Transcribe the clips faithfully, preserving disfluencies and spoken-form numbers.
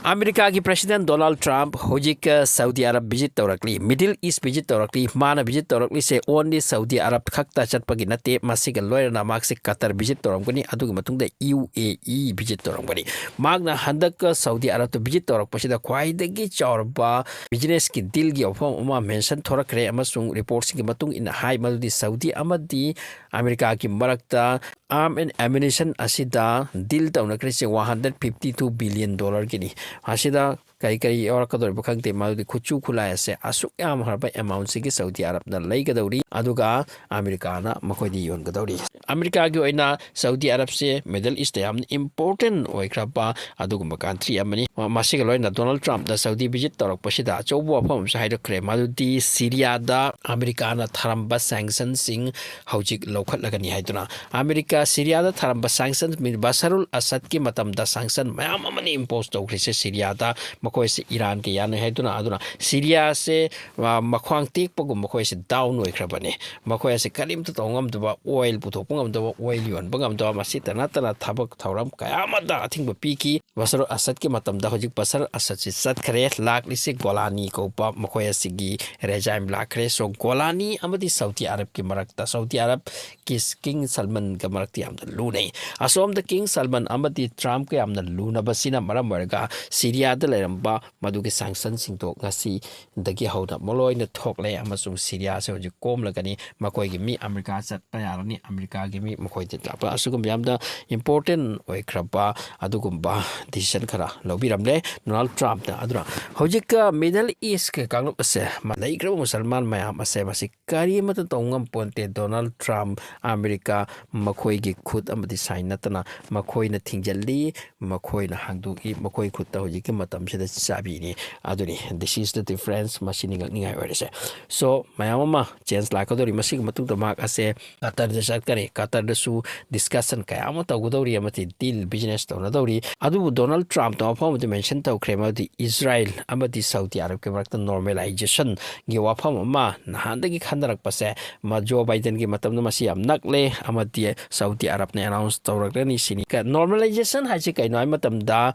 ꯑꯃꯦꯔꯤꯀꯥꯒꯤ President Donald Trump ꯍꯧꯖꯤꯛ, ꯑ, Saudi Arab visit ꯇꯧꯔꯛꯂꯤ, Middle East visit ꯇꯧꯔꯛꯂꯤ꯫ ꯃꯥꯅ visit ꯇꯧꯔꯛꯂꯤꯁꯦ only ꯁꯥꯎꯗꯤ ꯑꯔꯕ ꯈꯛꯇ ꯆꯠꯄꯒꯤ ꯅꯠꯇꯦ, ꯃꯁꯤꯒ ꯂꯣꯏꯅꯅ ꯃꯍꯥꯛꯁꯦ ꯀꯇꯔ visit ꯇꯧꯔꯝꯒꯅꯤ, ꯑꯗꯨꯒꯤ ꯃꯇꯨꯡꯗ UAE visit ꯇꯧꯔꯝꯒꯅꯤ꯫ ꯃꯍꯥꯛꯅ ꯍꯟꯗꯛ ꯁꯥꯎꯗꯤ ꯑꯔꯕꯇ visit ꯇꯧꯔꯛꯄꯁꯤꯗ ꯈ꯭ꯋꯥꯏꯗꯒꯤ ꯆꯥꯎꯔꯕ businessꯀꯤ dealꯒꯤ ꯋꯥꯐꯝ ꯑꯃ mention ꯊꯣꯔꯛꯈ꯭ꯔꯦ, ꯑꯃꯁꯨꯡ reportꯁꯤꯡꯒꯤ ꯃꯇꯨꯡ ꯏꯟꯅ ꯍꯥꯏ ꯃꯗꯨꯗꯤ ꯁꯥꯎꯗꯤ ꯑꯃꯗꯤ ꯑꯃꯦꯔꯤꯀꯥꯒꯤ ꯃꯔꯛꯇ arm and ammunition ꯑꯁꯤꯗ deal ꯇꯧꯅꯈ꯭ꯔꯤꯁꯦ one hundred fifty two billion dollarꯒꯤꯅꯤ꯫ ꯑꯁꯤꯗ ꯀꯔꯤ ꯀꯔꯤ ꯌꯥꯎꯔꯛꯀꯗꯧꯔꯤꯕ ꯈꯪꯗꯦ, ꯃꯗꯨꯗꯤ ꯈꯨꯠꯁꯨ ꯈꯨꯠꯂꯥꯏ ꯑꯁꯦ ꯑꯁꯨꯛ ꯌꯥꯝꯈ꯭ꯔꯕ amountꯁꯤꯒꯤ ꯁꯥꯎꯗꯤ ꯑꯔꯕꯅ ꯂꯩꯒꯗꯧꯔꯤ, ꯑꯗꯨꯒ ꯑꯃꯦꯔꯤꯀꯥꯅ ꯃꯈꯣꯏꯗ ꯌꯣꯟꯒꯗꯧꯔꯤ꯫ ꯑꯃꯦꯔꯤꯀꯥꯒꯤ ꯑꯣꯏꯅ ꯁꯥꯎꯗꯤ ꯑꯔꯕꯁꯦ Middle Eastꯇ ꯌꯥꯝꯅ important ꯑꯣꯏꯈ꯭ꯔꯕ ꯑꯗꯨꯒꯨꯝꯕ country ꯑꯃꯅꯤ꯫ ꯃ-, ꯃꯁꯤꯒ ꯂꯣꯏꯅꯅ Donald Trumpꯅ ꯁꯥꯎꯗꯤ visit ꯇꯧꯔꯛꯄꯁꯤꯗ ꯑꯆꯧꯕ ꯋꯥꯐꯝ ꯑꯃꯁꯨ ꯍꯥꯏꯔꯛꯈ꯭ꯔꯦ, ꯃꯗꯨꯗꯤ ꯁꯤꯔꯤꯌꯥꯗ ꯑꯃꯦꯔꯤꯀꯥꯅ ꯊꯥꯔꯝꯕ sanctionꯁꯤꯡ ꯍꯧꯖꯤꯛ ꯂꯧꯈꯠꯂꯒꯅꯤ ꯍꯥꯏꯗꯨꯅ꯫ ꯑꯃꯦꯔꯤꯀꯥ ꯁꯤꯔꯤꯌꯥꯗ ꯊꯥꯔꯝꯕ sanction, ꯃꯤ ꯕꯁꯔꯨꯜ ꯑꯁꯗꯀꯤ ꯃꯇꯝꯗ sanction ꯃꯌꯥꯝ ꯑꯃꯅ impose ꯇꯧꯈ꯭ꯔꯤꯁꯦ ꯁꯤꯔꯤꯌꯥꯗ꯫ ꯃꯈꯣꯏꯁꯦ ꯏꯔꯥꯟꯒ ꯌꯥꯅꯩ ꯍꯥꯏꯗꯨꯅ꯫ ꯑꯗꯨꯅ ꯁꯤꯔꯤꯌꯥꯁꯦ, ꯑ, ꯃꯈ꯭ꯋꯥꯡ ꯇꯦꯛꯄꯒꯨꯝ ꯃꯈꯣꯏꯁꯦ down ꯑꯣꯏꯈ꯭ꯔꯕꯅꯤ꯫ ꯃꯈꯣꯏ ꯑꯁꯦ ꯀꯔꯤꯝꯇ ꯇꯧ ꯉꯝꯗꯕ, oil ꯄꯨꯊꯣꯛꯄ ꯉꯝꯗꯕ, oil ꯌꯣꯟꯕ ꯉꯝꯗꯕ, ꯃꯁꯤꯇ ꯅꯠꯇꯅ ꯊꯕꯛ ꯊꯧꯔꯝ ꯀꯌꯥ ꯑꯃꯗ ꯑꯊꯤꯡꯕ ꯄꯤꯈꯤ꯫ ꯕꯁꯔ ꯑꯁꯗꯀꯤ ꯃꯇꯝꯗ ꯍꯧꯖꯤꯛ ꯕꯁꯔ ꯑꯁꯗꯁꯤ ꯆꯠꯈ꯭ꯔꯦ, ꯂꯥꯛꯂꯤꯁꯤ ꯒꯣꯂꯥꯅꯤ ꯀꯧꯕ ꯃꯈꯣꯏ ꯑꯁꯤꯒꯤ regime ꯂꯥꯛꯈ꯭ꯔꯦ꯫ So, ꯒꯣꯂꯥꯅꯤ ꯑꯃꯗꯤ ꯁꯥꯎꯗꯤ ꯑꯔꯕꯀꯤ ꯃꯔꯛꯇ, ꯁꯥꯎꯗꯤ ꯑꯔꯕ ꯀꯤ ꯀꯤꯡ ꯁꯜꯃꯟꯒ ꯃꯔꯛꯇ ꯌꯥꯝꯅ ꯂꯨꯅꯩ꯫ ꯑꯁꯣꯝꯗ ꯀꯤꯡ ꯁꯜꯃꯟ ꯑꯃꯗꯤ ꯇ꯭ꯔꯝꯞꯀ ꯌꯥꯝꯅ ꯂꯨꯅꯕꯁꯤꯅ ꯃꯔꯝ ꯑꯣꯏꯔꯒ ꯁꯤꯔꯤꯌꯥꯗ ꯂꯩꯔꯝꯕ ꯃꯗꯨꯒꯤ sanctionꯁꯤꯡꯗꯣ ꯉꯁꯤꯗꯒꯤ ꯍꯧꯅ ꯂꯣꯏꯅ ꯊꯣꯛꯂꯦ, ꯑꯃꯁꯨꯡ ꯁꯤꯔꯤꯌꯥꯁꯦ ꯍꯧꯖꯤꯛ ꯀꯣꯝꯂꯒꯅꯤ꯫ ꯃꯈꯣꯏꯒꯤ ꯃꯤ ꯑꯃꯦꯔꯤꯀꯥ ꯆꯠꯄ ꯌꯥꯔꯅꯤ, ꯑꯃꯦꯔꯤꯀꯥꯒꯤ ꯃꯤ ꯃꯈꯣꯏꯗ ꯂꯥꯛꯄ꯫ ꯑꯁꯤꯒꯨꯝꯕ ꯌꯥꯝꯅ important ꯑꯣꯏꯈ꯭ꯔꯕ ꯑꯗꯨꯒꯨꯝꯕ decision ꯈꯔ ꯂꯧꯕꯤꯔꯝꯂꯦ ꯗꯣꯅꯥꯜꯗ ꯇ꯭ꯔꯝꯞꯅ꯫ ꯑꯗꯨꯅ ꯍꯧꯖꯤꯛꯀ Middle Eastꯀꯤ ꯀꯥꯡꯂꯨꯞ ꯑꯁꯦ ꯂꯩꯈ꯭ꯔꯕ ꯃꯨꯁꯜꯃꯥꯟ ꯃꯌꯥꯝ ꯑꯁꯦ ꯃꯁꯤ ꯀꯔꯤ ꯑꯃꯠꯇ ꯇꯧ ꯉꯝꯄꯣꯟꯇꯦ꯫ ꯗꯣꯅꯥꯜꯗ ꯇ꯭ꯔꯝꯞ, ꯑꯃꯦꯔꯤꯀꯥ ꯃꯈꯣꯏꯒꯤ ꯈꯨꯠ ꯑꯃꯗꯤ ꯁꯥꯏꯟ ꯅꯠꯇꯅ ꯃꯈꯣꯏꯅ ꯊꯤꯡꯖꯤꯜꯂꯤ, ꯃꯈꯣꯏꯅ ꯍꯥꯡꯗꯣꯛꯏ, ꯃꯈꯣꯏ ꯈꯨꯠꯇ ꯍꯧꯖꯤꯛꯀꯤ ꯃꯇꯝꯁꯤꯗ ꯆꯥꯕꯤꯅꯤ꯫ ꯑꯗꯨꯅꯤ, this is the difference, ꯃꯁꯤꯅꯤ ꯉꯛꯅꯤꯡꯉꯥꯏ ꯑꯣꯏꯔꯤꯁꯦ꯫ So, ꯃꯌꯥꯝ ꯑꯃ change ꯂꯥꯛꯀꯗꯧꯔꯤ꯫ ꯃꯁꯤꯒꯤ ꯃꯇꯨꯡꯗ ꯃꯍꯥꯛ ꯑꯁꯦ ꯀꯇꯔꯗ ꯆꯠꯀꯅꯤ, ꯀꯇꯔꯗꯁꯨ discussion ꯀꯌꯥ ꯑꯃ ꯇꯧꯒꯗꯧꯔꯤ ꯑꯃꯗꯤ deal, business ꯇꯧꯅꯗꯧꯔꯤ꯫ ꯑꯗꯨꯕꯨ ꯗꯣꯅꯥꯜꯗ ꯇ꯭ꯔꯝꯞꯅ ꯋꯥꯐꯝ ꯑꯃꯗꯤ mention ꯇꯧꯈ꯭ꯔꯦ, ꯃꯗꯨꯗꯤ ꯏꯖꯔꯥꯏꯜ ꯑꯃꯗꯤ ꯁꯥꯎꯗꯤ ꯑꯔꯕꯀꯤ ꯃꯔꯛꯇ normalizationꯒꯤ ꯋꯥꯐꯝ ꯑꯃ ꯅꯍꯥꯟꯗꯒꯤ ꯈꯟꯅꯔꯛꯄꯁꯦ, ꯃ-, ꯖꯣ ꯕꯥꯏꯗꯟꯒꯤ ꯃꯇꯝꯗ ꯃꯁꯤ ꯌꯥꯝ ꯅꯛꯂꯦ ꯑꯃꯗꯤ ꯁꯥꯎꯗꯤ ꯑꯔꯕꯅ announce ꯇꯧꯔꯛꯂꯅꯤ ꯁꯤꯅꯤ꯫ ꯀ-, normalization ꯍꯥꯏꯁꯤ ꯀꯩꯅꯣ ꯍꯥꯏ ꯃꯇꯝꯗ,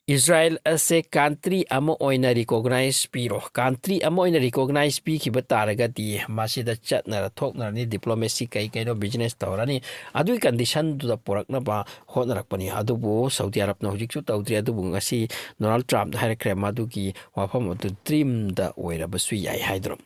ꯏꯁꯔꯥꯏꯜ ꯑꯁꯦ ꯀꯟꯇ꯭ꯔꯤ ꯑꯃ ꯑꯣꯏꯅ ꯔꯤꯀꯣꯒꯅꯥꯏꯖ ꯄꯤꯔꯣ, ꯀꯟꯇ꯭ꯔꯤ ꯑꯃ ꯑꯣꯏꯅ ꯔꯤꯀꯣꯒꯅꯥꯏꯖ ꯄꯤꯈꯤꯕ ꯇꯥꯔꯒꯗꯤ ꯃꯁꯤꯗ ꯆꯠꯅꯔ ꯊꯣꯛꯅꯔꯅꯤ, ꯗꯤꯄ꯭ꯂꯣꯃꯦꯁꯤ ꯀꯩ ꯀꯩꯅꯣ ꯕꯤꯖꯤꯅꯦꯁ ꯇꯧꯔꯅꯤ, ꯑꯗꯨꯒꯤ ꯀꯟꯗꯤꯁꯟꯗꯨꯗ ꯄꯨꯔꯛꯅꯕ ꯍꯣꯠꯅꯔꯛꯄꯅꯤ꯫ ꯑꯗꯨꯕꯨ ꯁꯥꯎꯗꯤ ꯑꯔꯕꯅ ꯍꯧꯖꯤꯛꯁꯨ ꯇꯧꯗ꯭ꯔꯤ꯫ ꯑꯗꯨꯕꯨ ꯉꯁꯤ ꯗꯣꯅꯥꯜꯗ ꯇ꯭ꯔꯝꯞꯅ ꯍꯥꯏꯔꯛꯈ꯭ꯔꯦ, ꯃꯗꯨꯒꯤ ꯋꯥꯐꯝ ꯑꯗꯨ ꯗ꯭ꯔꯤꯝꯗ ꯑꯣꯏꯔꯕꯁꯨ ꯌꯥꯏ ꯍꯥꯏꯗꯨꯅ꯫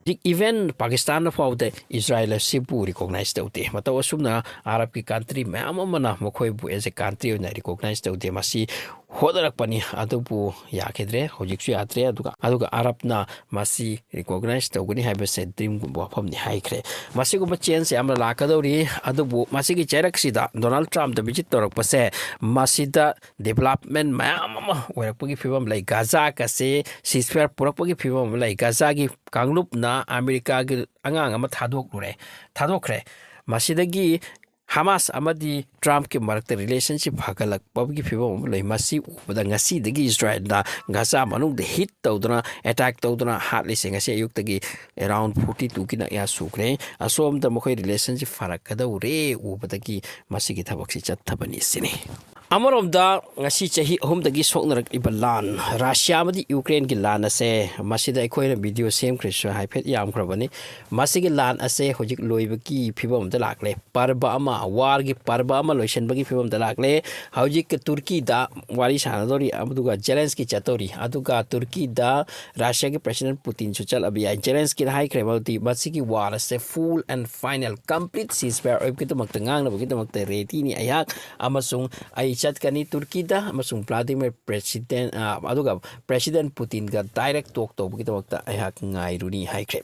ꯍꯧꯖꯤꯛ ꯏꯚꯦꯟ ꯄꯥꯀꯤꯁꯇꯥꯟꯅ ꯐꯥꯎꯕꯗ ꯏꯁꯔꯥꯏꯜ ꯑꯁꯤꯕꯨ ꯔꯤꯀꯣꯒꯅꯥꯏꯖ ꯇꯧꯗꯦ꯫ ꯃꯇꯧ ꯑꯁꯨꯝꯅ ꯑꯔꯕꯀꯤ ꯀꯟꯇ꯭ꯔꯤ ꯃꯌꯥꯝ ꯑꯃꯅ ꯃꯈꯣꯏꯕꯨ ꯑꯦꯖ ꯑꯦ ꯀꯟꯇ꯭ꯔꯤ ꯑꯣꯏꯅ ꯔꯤꯀꯣꯒꯅꯥꯏꯖ ꯇꯧꯗꯦ꯫ ꯃꯁꯤ ꯍꯣꯠꯅꯔꯛꯄꯅꯤ, ꯑꯗꯨꯕꯨ ꯌꯥꯈꯤꯗ꯭ꯔꯦ, ꯍꯧꯖꯤꯛꯁꯨ ꯌꯥꯗ꯭ꯔꯦ꯫ ꯑꯗꯨꯒ ꯑꯗꯨꯒ ꯑꯔꯕꯅ ꯃꯁꯤ ꯔꯤꯀꯣꯒꯅꯥꯏꯖ ꯇꯧꯒꯅꯤ ꯍꯥꯏꯕꯁꯦ ꯗ꯭ꯔꯤꯝꯒꯨꯝꯕ ꯋꯥꯐꯝꯅꯤ ꯍꯥꯏꯈ꯭ꯔꯦ꯫ ꯃꯁꯤꯒꯨꯝꯕ ꯆꯦꯟꯖ ꯌꯥꯝꯅ ꯂꯥꯛꯀꯗꯧꯔꯤ꯫ ꯑꯗꯨꯕꯨ ꯃꯁꯤꯒꯤ ꯆꯩꯔꯛꯁꯤꯗ ꯗꯣꯅꯥꯜꯗ ꯇ꯭ꯔꯝꯞꯇ ꯚꯤꯖꯤꯠ ꯇꯧꯔꯛꯄꯁꯦ, ꯃꯁꯤꯗ ꯗꯤꯕꯂꯞꯃꯦꯟ ꯃꯌꯥꯝ ꯑꯃ ꯑꯣꯏꯔꯛꯄꯒꯤ ꯐꯤꯕꯝ ꯂꯩ꯫ ꯒꯥꯖꯥꯒꯁꯦ ꯁꯤꯁꯐꯤꯌꯔ ꯄꯨꯔꯛꯄꯒꯤ ꯐꯤꯕꯝ ꯑꯃ ꯂꯩ꯫ ꯒꯥꯖꯥꯒꯤ ꯀꯥꯡꯂꯨꯞꯅ ꯑꯃꯦꯔꯤꯀꯥꯒꯤ ꯑꯉꯥꯡ ꯑꯃ ꯊꯥꯗꯣꯛꯂꯨꯔꯦ, ꯊꯥꯗꯣꯛꯈ꯭ꯔꯦ꯫ ꯃꯁꯤꯗꯒꯤ ꯍꯃꯥꯁ ꯑꯃꯗꯤ ꯇ꯭ꯔꯝꯞꯀꯤ ꯃꯔꯛꯇ ꯔꯤꯂꯦꯁꯟꯁꯤꯞ ꯐꯒꯠꯂꯛꯄꯒꯤ ꯐꯤꯕꯝ ꯑꯃ ꯂꯩ꯫ ꯃꯁꯤ ꯎꯕꯗ ꯉꯁꯤꯗꯒꯤ ꯏꯁꯔꯥꯏꯜꯅ ꯒꯥꯖꯥ ꯃꯅꯨꯡꯗ ꯍꯤꯠ ꯇꯧꯗꯨꯅ, ꯑꯦꯇꯥꯛ ꯇꯧꯗꯨꯅ ꯍꯥꯠꯂꯤꯁꯦ ꯉꯁꯤ ꯑꯌꯨꯛꯇꯒꯤ ꯑꯦꯔꯥꯎꯟ ꯐꯣꯔꯇꯤ ꯇꯨꯒꯤ ꯅꯛꯌꯥ ꯁꯨꯈ꯭ꯔꯦ꯫ ꯑꯁꯣꯝꯗ ꯃꯈꯣꯏ ꯔꯤꯂꯦꯁꯟꯁꯤꯞ ꯐꯔꯛꯀꯗꯧꯔꯦ ꯎꯕꯗꯒꯤ ꯃꯁꯤꯒꯤ ꯊꯕꯛꯁꯤ ꯆꯠꯊꯕꯅꯤ ꯁꯤꯅꯤ꯫ ꯑꯃꯔꯣꯝꯗ ꯉꯁꯤ ꯆꯍꯤ ꯑꯍꯨꯝꯗꯒꯤ ꯁꯣꯛꯅꯔꯛꯂꯤꯕ ꯂꯥꯟ, ꯔꯁꯤꯌꯥ ꯑꯃꯗꯤ ꯌꯨꯀ꯭ꯔꯦꯟꯒꯤ ꯂꯥꯟ ꯑꯁꯦ, ꯃꯁꯤꯗ ꯑꯩꯈꯣꯏꯅ ꯚꯤꯗꯤꯑꯣ ꯁꯦꯝꯈ꯭ꯔꯁꯨ ꯍꯥꯏꯐꯦꯠ ꯌꯥꯝꯈ꯭ꯔꯕꯅꯤ꯫ ꯃꯁꯤꯒꯤ ꯂꯥꯟ ꯑꯁꯦ ꯍꯧꯖꯤꯛ ꯂꯣꯏꯕꯒꯤ ꯐꯤꯕꯝ ꯑꯃꯗ ꯂꯥꯛꯂꯦ꯫ ꯄꯔꯕ ꯑꯃ, ꯋꯥꯔꯒꯤ ꯄꯔꯕ ꯑꯃ ꯂꯣꯏꯁꯤꯟꯕꯒꯤ ꯐꯤꯕꯝꯗ ꯂꯥꯛꯂꯦ꯫ ꯍꯧꯖꯤꯛ ꯇꯨꯔꯀꯤꯗ ꯋꯥꯔꯤ ꯁꯥꯟꯅꯗꯧꯔꯤ, ꯑꯗꯨꯒ ꯖꯦꯂꯦꯟꯁꯀꯤ ꯆꯠꯇꯧꯔꯤ, ꯑꯗꯨꯒ ꯇꯨꯔꯀꯤꯗ ꯔꯁꯤꯌꯥꯒꯤ ꯄ꯭ꯔꯦꯁꯤꯗꯦꯟ ꯄꯨꯇꯤꯟꯁꯨ ꯆꯠꯂꯕ ꯌꯥꯏ꯫ ꯖꯦꯂꯦꯟꯁꯀꯤꯅ ꯍꯥꯏꯈ꯭ꯔꯦ ꯃꯗꯨꯗꯤ ꯃꯁꯤꯒꯤ ꯋꯥꯔ ꯑꯁꯦ ꯐꯨꯜ ꯑꯦꯟ ꯐꯥꯏꯅꯦꯜ ꯀꯝꯄ꯭ꯂꯤꯠ ꯁꯤꯁꯐꯥꯌꯔ ꯑꯣꯏꯕꯒꯤꯗꯃꯛꯇ, ꯉꯥꯡꯅꯕꯒꯤꯗꯃꯛꯇ ꯔꯦꯗꯤꯅꯤ ꯑꯩꯍꯥꯛ, ꯑꯃꯁꯨꯡ ꯑꯩ ꯆꯠꯀꯅꯤ ꯇꯨꯔꯀꯤꯗ, ꯑꯃꯁꯨꯡ ꯚ꯭ꯂꯥꯗꯤꯃꯤꯔ ꯄ꯭ꯔꯦꯁꯤꯗꯦꯟ, ꯑ, ꯑꯗꯨꯒ ꯄ꯭ꯔꯦꯁꯤꯗꯦꯟ ꯄꯨꯇꯤꯟꯒ ꯗꯥꯏꯔꯦꯛ ꯇꯣꯛ ꯇꯧꯕꯒꯤꯗꯃꯛꯇ ꯑꯩꯍꯥꯛ ꯉꯥꯏꯔꯨꯅꯤ ꯍꯥꯏꯈ꯭ꯔꯦ꯫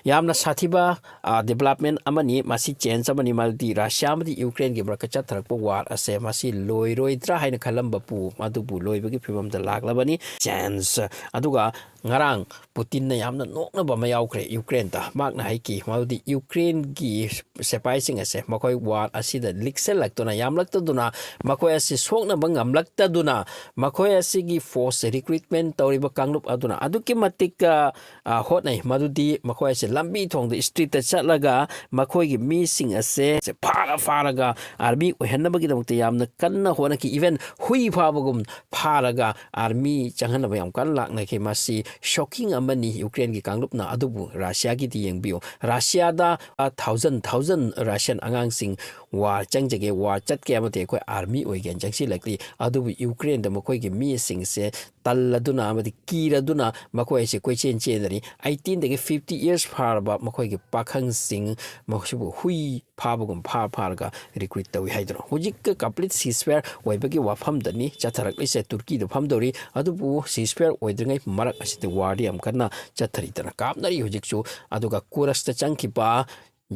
ꯌꯥꯝꯅ ꯁꯥꯊꯤꯕ, ꯑ, ꯗꯤꯕꯂꯞꯃꯦꯟ ꯑꯃꯅꯤ, ꯃꯁꯤ ꯆꯦꯟꯖ ꯑꯃꯅꯤ, ꯃꯔꯝꯗꯤ ꯔꯁꯤꯌꯥ ꯑꯃꯗꯤ ꯌꯨꯀ꯭ꯔꯦꯟꯒꯤ ꯃꯔꯛꯇ ꯆꯠꯊꯔꯛꯄ ꯋꯥꯔ ꯑꯁꯦ ꯃꯁꯤ ꯂꯣꯏꯔꯣꯏꯗ꯭ꯔꯥ ꯍꯥꯏꯅ ꯈꯜꯂꯝꯕꯕꯨ ꯃꯗꯨꯕꯨ ꯂꯣꯏꯕꯒꯤ ꯐꯤꯕꯝꯗ ꯂꯥꯛꯂꯕꯅꯤ꯫ ꯆꯦꯟꯖ꯫ ꯑꯗꯨꯒ ꯉꯔꯥꯡ ꯄꯨꯇꯤꯟꯅ ꯌꯥꯝꯅ ꯅꯣꯛꯅꯕ ꯑꯃ ꯌꯥꯎꯈ꯭ꯔꯦ ꯌꯨꯀ꯭ꯔꯦꯟꯗ꯫ ꯃꯍꯥꯛꯅ ꯍꯥꯏꯈꯤ ꯃꯗꯨꯗꯤ ꯌꯨꯀ꯭ꯔꯦꯟꯒꯤ ꯁꯤꯄꯥꯏꯁꯤꯡ ꯑꯁꯦ ꯃꯈꯣꯏ ꯋꯥꯔ ꯑꯁꯤꯗ ꯂꯤꯛꯁꯜꯂꯛꯇꯨꯅ, ꯌꯥꯝꯂꯛꯇꯗꯨꯅ ꯃꯈꯣꯏ ꯑꯁꯤ ꯁꯣꯛꯅꯕ ꯉꯝꯂꯛꯇꯗꯨꯅ ꯃꯈꯣꯏ ꯑꯁꯤꯒꯤ force recruitment ꯇꯧꯔꯤꯕ ꯀꯥꯡꯂꯨꯞ ꯑꯗꯨꯅ ꯑꯗꯨꯛꯀꯤ ꯃꯇꯤꯛ, ꯑ, ꯑ, ꯍꯣꯠꯅꯩ꯫ ꯃꯗꯨꯗꯤ ꯃꯈꯣꯏ ꯑꯁꯤ ꯂꯝꯕꯤ ꯊꯣꯡꯗ streetꯇ ꯆꯠꯂꯒ ꯃꯈꯣꯏꯒꯤ ꯃꯤꯁꯤꯡ ꯑꯁꯦ ꯐꯥꯔ ꯐꯥꯔꯒ army ꯑꯣꯏꯍꯟꯅꯕꯒꯤꯗꯃꯛꯇ ꯌꯥꯝꯅ ꯀꯟꯅ ꯍꯣꯠꯅꯈꯤ꯫ Even ꯍꯨꯏ ꯐꯥꯕꯒꯨꯝ ꯐꯥꯔꯒ army ꯆꯪꯍꯟꯅꯕ ꯌꯥꯝ ꯀꯟꯅ ꯂꯥꯛꯅꯈꯤ꯫ ꯃꯁꯤ shocking ꯑꯃꯅꯤ ꯌꯨꯀ꯭ꯔꯦꯟꯒꯤ ꯀꯥꯡꯂꯨꯞꯅ꯫ ꯑꯗꯨꯕꯨ ꯔꯁꯤꯌꯥꯒꯤꯗꯤ ꯌꯦꯡꯕꯤꯌꯨ, ꯔꯁꯤꯌꯥꯗ, ꯑ, thousand thousand Russian ꯑꯉꯥꯡꯁꯤꯡ war ꯆꯪꯖꯒꯦ, war ꯆꯠꯀꯦ ꯑꯃꯗꯤ ꯑꯩꯈꯣꯏ army ꯑꯣꯏꯒꯦꯅ ꯆꯪꯁꯤꯜꯂꯛꯂꯤ꯫ ꯑꯗꯨꯕꯨ ꯌꯨꯀ꯭ꯔꯦꯟꯗ ꯃꯈꯣꯏꯒꯤ ꯃꯤꯁꯤꯡꯁꯦ ꯇꯜꯂꯗꯨꯅ ꯑꯃꯗꯤ ꯀꯤꯔꯗꯨꯅ ꯃꯈꯣꯏ ꯑꯁꯤ ꯀꯣꯏꯆꯦꯟ ꯆꯦꯟꯅꯔꯤ꯫ Eighteen ꯗꯒꯤ fifty years ꯐꯥꯔꯕ ꯃꯈꯣꯏꯒꯤ ꯄꯥꯈꯪꯁꯤꯡ ꯃꯁꯤꯕꯨ ꯍꯨꯏ ꯐꯥꯕꯒꯨꯝ ꯐꯥ ꯐꯥꯔꯒ recruit ꯇꯧꯏ ꯍꯥꯏꯗꯨꯅ꯫ ꯍꯧꯖꯤꯛ complete ceasefire ꯑꯣꯏꯕꯒꯤ ꯋꯥꯐꯝꯗꯅꯤ ꯆꯠꯊꯔꯛꯂꯤꯁꯦ꯫ ꯇꯨꯔꯀꯤꯗ ꯐꯝꯗꯧꯔꯤ, ꯑꯗꯨꯕꯨ ceasefire ꯑꯣꯏꯗ꯭ꯔꯤꯉꯩ ꯃꯔꯛ ꯑꯁꯤꯗ warꯗꯤ ꯌꯥꯝ ꯀꯟꯅ ꯆꯠꯊꯔꯤꯗꯅ ꯀꯥꯞꯅꯔꯤ ꯍꯧꯖꯤꯛꯁꯨ꯫ ꯑꯗꯨꯒ ꯀꯨꯔꯁꯇ ꯆꯪꯈꯤꯕ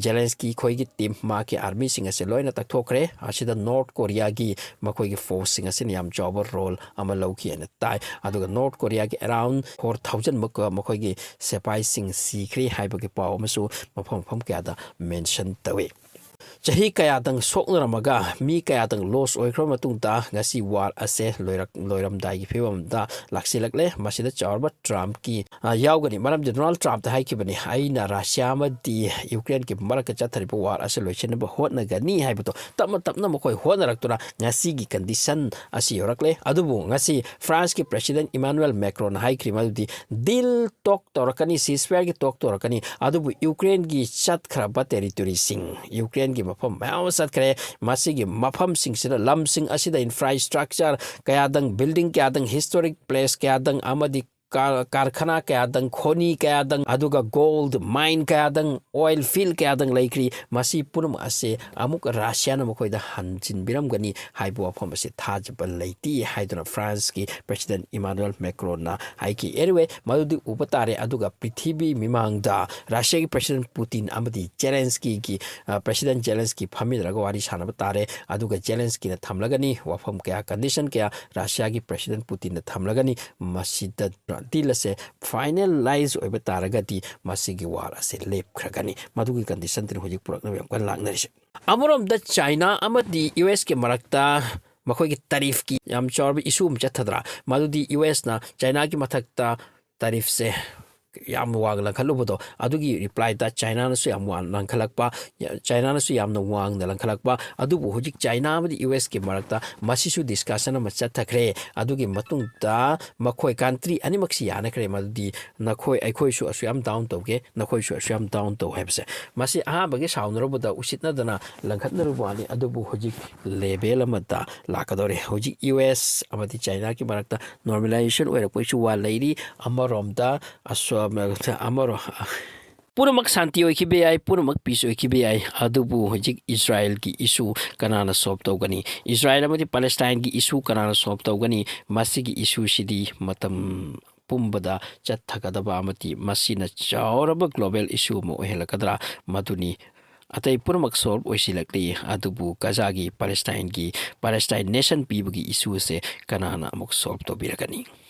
ꯖꯦꯂꯦꯟꯁꯀꯤ ꯈꯣꯏꯒꯤ team, ꯃꯍꯥꯛꯀꯤ armyꯁꯤꯡ ꯑꯁꯦ ꯂꯣꯏꯅ ꯇꯛꯊꯣꯛꯈ꯭ꯔꯦ꯫ ꯑꯁꯤꯗ North Koreaꯒꯤ ꯃꯈꯣꯏꯒꯤ forceꯁꯤꯡ ꯑꯁꯤꯅ ꯌꯥꯝ ꯆꯥꯎꯕ role ꯑꯃ ꯂꯧꯈꯤ ꯍꯥꯏꯅ ꯇꯥꯏ꯫ ꯑꯗꯨꯒ North Koreaꯒꯤ around four thousand ꯃꯨꯛ ꯃꯈꯣꯏꯒꯤ ꯁꯤꯄꯥꯏꯁꯤꯡ ꯁꯤꯈ꯭ꯔꯦ ꯍꯥꯏꯕꯒꯤ ꯄꯥꯎ ꯑꯃꯁꯨ ꯃꯐꯝ ꯃꯐꯝ ꯀꯌꯥꯗ mention ꯇꯧꯏ꯫ ꯆꯍꯤ ꯀꯌꯥꯗꯪ ꯁꯣꯛꯅꯔꯝꯃꯒ ꯃꯤ ꯀꯌꯥꯗꯪ loss ꯑꯣꯏꯈ꯭ꯔꯕ ꯃꯇꯨꯡꯗ ꯉꯁꯤ war ꯑꯁꯦ ꯂꯣꯏꯔꯛ-, ꯂꯣꯏꯔꯝꯗꯥꯏꯒꯤ ꯐꯤꯕꯝꯗ ꯂꯥꯛꯁꯤꯜꯂꯛꯂꯦ꯫ ꯃꯁꯤꯗ ꯆꯥꯎꯔꯕ Trumpꯀꯤ, ꯑ, ꯌꯥꯎꯒꯅꯤ꯫ ꯃꯔꯝꯗꯤ Donald Trumpꯇ ꯍꯥꯏꯈꯤꯕꯅꯤ, "ꯑꯩꯅ ꯔꯁꯤꯌꯥ ꯑꯃꯗꯤ ꯌꯨꯀ꯭ꯔꯦꯟꯒꯤ ꯃꯔꯛꯇ ꯆꯠꯊꯔꯤꯕ war ꯑꯁꯤ ꯂꯣꯏꯁꯤꯟꯅꯕ ꯍꯣꯠꯅꯒꯅꯤ" ꯍꯥꯏꯕꯗꯣ꯫ ꯇꯞꯅ ꯇꯞꯅ ꯃꯈꯣꯏ ꯍꯣꯠꯅꯔꯛꯇꯨꯅ ꯉꯁꯤꯒꯤ condition ꯑꯁꯤ ꯌꯧꯔꯛꯂꯦ꯫ ꯑꯗꯨꯕꯨ ꯉꯁꯤ Franceꯀꯤ President Emmanuel Macronꯅ ꯍꯥꯏꯈ꯭ꯔꯤ ꯃꯗꯨꯗꯤ deal talk ꯇꯧꯔꯛꯀꯅꯤ, ceasefireꯒꯤ talk ꯇꯧꯔꯛꯀꯅꯤ, ꯑꯗꯨꯕꯨ ꯌꯨꯀ꯭ꯔꯦꯟꯒꯤ ꯆꯠꯈ꯭ꯔꯕ territoryꯁꯤꯡ, ꯌꯨꯀ꯭ꯔꯦꯟꯒꯤ ꯃꯐꯝ ꯃꯌꯥꯝ ꯑꯃ ꯆꯠꯈ꯭ꯔꯦ꯫ ꯃꯁꯤꯒꯤ ꯃꯐꯝꯁꯤꯡꯁꯤꯗ, ꯂꯝꯁꯤꯡ ꯑꯁꯤꯗ infrastructure ꯀꯌꯥꯗꯪ, building ꯀꯌꯥꯗꯪ, historic place ꯀꯌꯥꯗꯪ ꯑꯃꯗꯤ ꯀꯥ-, ꯀꯥꯔꯈꯅꯥ ꯀꯌꯥꯗꯪ, ꯈꯣꯅꯤ ꯀꯌꯥꯗꯪ, ꯑꯗꯨꯒ gold mine ꯀꯌꯥꯗꯪ, oil field ꯀꯌꯥꯗꯪ ꯂꯩꯈ꯭ꯔꯤ꯫ ꯃꯁꯤ ꯄꯨꯝꯅꯃꯛ ꯑꯁꯦ ꯑꯃꯨꯛ ꯔꯁꯤꯌꯥꯅ ꯃꯈꯣꯏꯗ ꯍꯟꯖꯤꯟꯕꯤꯔꯝꯒꯅꯤ ꯍꯥꯏꯕ ꯋꯥꯐꯝ ꯑꯁꯤ ꯊꯥꯖꯕ ꯂꯩꯇꯦ ꯍꯥꯏꯗꯨꯅ Franceꯀꯤ President Emmanuel Macronꯅ ꯍꯥꯏꯈꯤ꯫ Anyway, ꯃꯗꯨꯗꯤ ꯎꯕ ꯇꯥꯔꯦ꯫ ꯑꯗꯨꯒ ꯄ꯭ꯔꯤꯊꯤꯕꯤ ꯃꯤꯃꯥꯡꯗ ꯔꯁꯤꯌꯥꯒꯤ President Putin ꯑꯃꯗꯤ ꯖꯦꯂꯦꯟꯁꯀꯤꯒꯤ, ꯑ, President ꯖꯦꯂꯦꯟꯁꯀꯤ ꯐꯝꯃꯤꯟꯅꯔꯒ ꯋꯥꯔꯤ ꯁꯥꯟꯅꯕ ꯇꯥꯔꯦ꯫ ꯑꯗꯨꯒ ꯖꯦꯂꯦꯟꯁꯀꯤꯅ ꯊꯝꯂꯒꯅꯤ ꯋꯥꯐꯝ ꯀꯌꯥ, condition ꯀꯌꯥ ꯔꯁꯤꯌꯥꯒꯤ President Putinꯅ ꯊꯝꯂꯒꯅꯤ꯫ ꯃꯁꯤꯗ deal ꯑꯁꯦ finalize ꯑꯣꯏꯕ ꯇꯥꯔꯒꯗꯤ ꯃꯁꯤꯒꯤ war ꯑꯁꯦ ꯂꯦꯞꯈ꯭ꯔꯒꯅꯤ꯫ ꯃꯗꯨꯒꯤ conditionꯗꯨꯅꯤ ꯍꯧꯖꯤꯛ ꯄꯨꯔꯛꯅꯕ ꯌꯥꯝ ꯀꯟꯅ ꯂꯥꯛꯅꯔꯤꯁꯦ꯫ ꯑꯃꯔꯣꯝꯗ ꯆꯥꯏꯅꯥ ꯑꯃꯗꯤ ꯌꯨ ꯑꯦꯁꯀꯤ ꯃꯔꯛꯇ ꯃꯈꯣꯏꯒꯤ ꯇꯔꯤꯐꯀꯤ ꯌꯥꯝ ꯆꯥꯎꯔꯕ ꯏꯁꯨ ꯑꯃ ꯆꯠꯊꯗ꯭ꯔꯥ? ꯃꯗꯨꯗꯤ ꯌꯨ ꯑꯦꯁꯅ ꯆꯥꯏꯅꯥꯒꯤ ꯃꯊꯛꯇ ꯇꯔꯤꯐꯁꯦ ꯌꯥꯝ ꯋꯥꯡꯅ ꯂꯪꯈꯠꯂꯨꯕꯗꯣ, ꯑꯗꯨꯒꯤ ꯔꯤꯄ꯭ꯂꯥꯏꯗ ꯆꯥꯏꯅꯥꯅꯁꯨ ꯌꯥꯝ ꯋꯥꯡꯅ ꯂꯪꯈꯠꯂꯛꯄ, ꯆꯥꯏꯅꯥꯅꯁꯨ ꯌꯥꯝꯅ ꯋꯥꯡꯅ ꯂꯪꯈꯠꯂꯛꯄ꯫ ꯑꯗꯨꯕꯨ ꯍꯧꯖꯤꯛ ꯆꯥꯏꯅꯥ ꯑꯃꯗꯤ ꯌꯨ ꯑꯦꯁꯀꯤ ꯃꯔꯛꯇ ꯃꯁꯤꯁꯨ ꯗꯤꯁꯀꯁꯟ ꯑꯃ ꯆꯠꯊꯈ꯭ꯔꯦ꯫ ꯑꯗꯨꯒꯤ ꯃꯇꯨꯡꯗ ꯃꯈꯣꯏ ꯀꯟꯇ꯭ꯔꯤ ꯑꯅꯤꯃꯛꯁꯤ ꯌꯥꯅꯈ꯭ꯔꯦ, ꯃꯗꯨꯗꯤ ꯅꯈꯣꯏ, ꯑꯩꯈꯣꯏꯁꯨ ꯑꯁꯨꯛ ꯌꯥꯝ ꯗꯥꯎꯟ ꯇꯧꯒꯦ, ꯅꯈꯣꯏꯁꯨ ꯑꯁꯨꯛ ꯌꯥꯝ ꯗꯥꯎꯟ ꯇꯧ ꯍꯥꯏꯕꯁꯦ꯫ ꯃꯁꯤ ꯑꯍꯥꯟꯕꯒꯤ ꯁꯥꯎꯅꯔꯨꯕꯗ ꯎꯁꯤꯠꯅꯗꯅ ꯂꯪꯈꯠꯅꯔꯨꯕ ꯋꯥꯅꯤ, ꯑꯗꯨꯕꯨ ꯍꯧꯖꯤꯛ ꯂꯦꯚꯦꯜ ꯑꯃꯗ ꯂꯥꯛꯀꯗꯧꯔꯦ꯫ ꯍꯧꯖꯤꯛ ꯌꯨ ꯑꯦꯁ ꯑꯃꯗꯤ ꯆꯥꯏꯅꯥꯒꯤ ꯃꯔꯛꯇ ꯅꯣꯔꯃꯦꯂꯥꯏꯖꯦꯁꯟ ꯑꯣꯏꯔꯛꯄꯒꯤꯁꯨ ꯋꯥ ꯂꯩꯔꯤ꯫ ꯑꯃꯔꯣꯝꯗ ꯑꯁꯣꯝ-, ꯑꯃꯔꯣꯝ, ꯄꯨꯝꯅꯃꯛ ꯁꯥꯟꯇꯤ ꯑꯣꯏꯈꯤꯕ ꯌꯥꯏ, ꯄꯨꯝꯅꯃꯛ ꯄꯤꯁ ꯑꯣꯏꯈꯤꯕ ꯌꯥꯏ, ꯑꯗꯨꯕꯨ ꯍꯧꯖꯤꯛ ꯏꯖꯔꯥꯏꯜꯒꯤ ꯏꯁꯨ ꯀꯅꯥꯅ ꯁꯣꯜꯕ ꯇꯧꯒꯅꯤ? ꯏꯖꯔꯥꯏꯜ ꯑꯃꯗꯤ ꯄꯦꯂꯦꯁꯇꯥꯏꯟꯒꯤ ꯏꯁꯨ ꯀꯅꯥꯅ ꯁꯣꯜꯕ ꯇꯧꯒꯅꯤ? ꯃꯁꯤꯒꯤ ꯏꯁꯨꯁꯤꯗꯤ ꯃꯇꯝ ꯄꯨꯝꯕꯗ ꯆꯠꯊꯒꯗꯕ ꯑꯃꯗꯤ ꯃꯁꯤꯅ ꯆꯥꯎꯔꯕ ꯒ꯭ꯂꯣꯕꯦꯜ ꯏꯁꯨ ꯑꯃ ꯑꯣꯏꯍꯜꯂꯛꯀꯗ꯭ꯔꯥ? ꯃꯗꯨꯅꯤ꯫ ꯑꯇꯩ ꯄꯨꯝꯅꯃꯛ ꯁꯣꯜꯕ ꯑꯣꯏꯁꯤꯜꯂꯛꯂꯤ, ꯑꯗꯨꯕꯨ ꯒꯖꯥꯒꯤ ꯄꯦꯂꯦꯁꯇꯥꯏꯟꯒꯤ, ꯄꯦꯂꯦꯁꯇꯥꯏꯟ ꯅꯦꯁꯟ ꯄꯤꯕꯒꯤ ꯏꯁꯨ ꯑꯁꯦ ꯀꯅꯥꯅ ꯑꯃꯨꯛ ꯁꯣꯜꯕ ꯇꯧꯕꯤꯔꯛꯀꯅꯤ?